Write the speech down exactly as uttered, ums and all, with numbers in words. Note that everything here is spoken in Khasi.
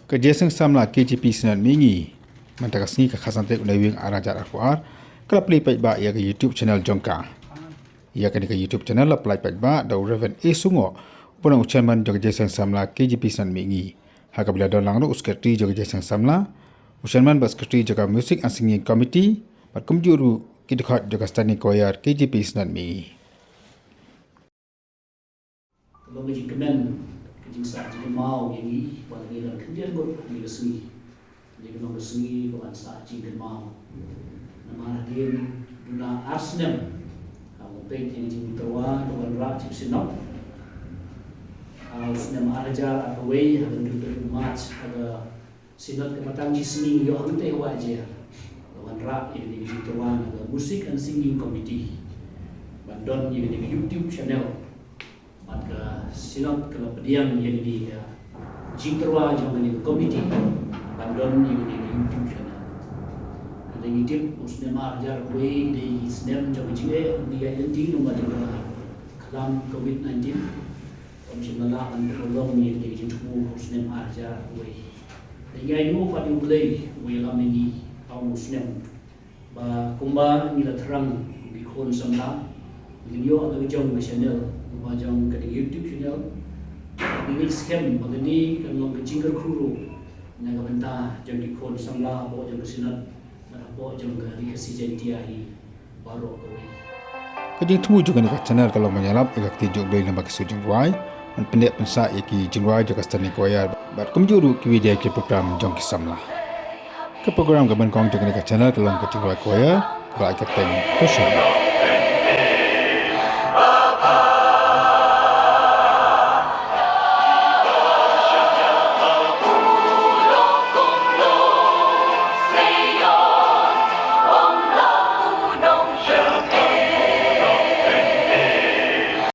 Ka Jingïaseng Samla K J P Synod Mihngi mynta ka sngi ka khatsan tarik u Naiwieng ar hajar arphew ar ka la plie paidbah ïa ka YouTube channel jong ka. Ïa kane ka YouTube channel la plie paidbah da u Reverend A Sungoh, uba long u chairman jong ka Jingïaseng Samla K J P Synod Mihngi. Ha kaba la don lang ruh u secretary jong ka Jingïaseng Samla, u chairman bad secretary jong ka Music and Singing Committee, bad kumjuh ruh ki dkhot jong ka Standing Choir K J P Synod Mihngi. Ka long ka jingkmen, ka jingsah jingkynmaw ïa ngi, ba ngi dang khyndiat ngut ha kane ka sngi. Kane ka long ka sngi kaba sah jingkynmaw. Namar hadien duna ar snem, ha, ngi peit ïa ka jingtyrwa ka wanrah jong ka Synod. Ha u snem ar hajar arphew wei, ha ka khatar tarik March, ha ka Synod kaba tang shisngi ïoh hangtei ha Wahjiar. Ka wanrah ïa kane ka jingtyrwa na ka Music and Singing Committee ban don ïa kane ka YouTube channel. Bad ka Synod ka la pdiang ïa kane ka jingtyrwa jong kane ka committee ban don ïa kane ka YouTube channel. Ka dei ngi tip u snem ar hajar arphew wei ka dei snem jong ka jingeh, ka dei ïa lynti namar jong ka khlam covid nineteen. Ym shym la lah ban pynlong ïa kane ka jingthmu ha u snem ar hajar arphew wei. Te ngi ainguh pat ïa U Blei uba ïalam ïa ngi ha u snem ba kumba ngi la thrang kum ki khun samla, ngin ïoh la ka jong ka channel, kumba jong ka dei YouTube channel. Ngi ngeit skhem ba kane kan long ka jingkyrkhu ruh na ka bynta jong ki khun samla hapoh jong ka Synod bad hapoh jong ka Ri Khasi Jaiñtia hi baroh kawei. Ka jingthmu jong kane ka channel ka long ban ïalap ïa ka ktien jong U Blei lyngba ki sur jingrwai, ban pyndep pynsah ïa ki jingrwai jong ka Standing Choir bad kumjuh ruh kiwei de ki program jong ki samla. Ka program kaba nyngkong jong kane ka channel ka long ka jingrwai choir kaba la ai kyrteng Passion.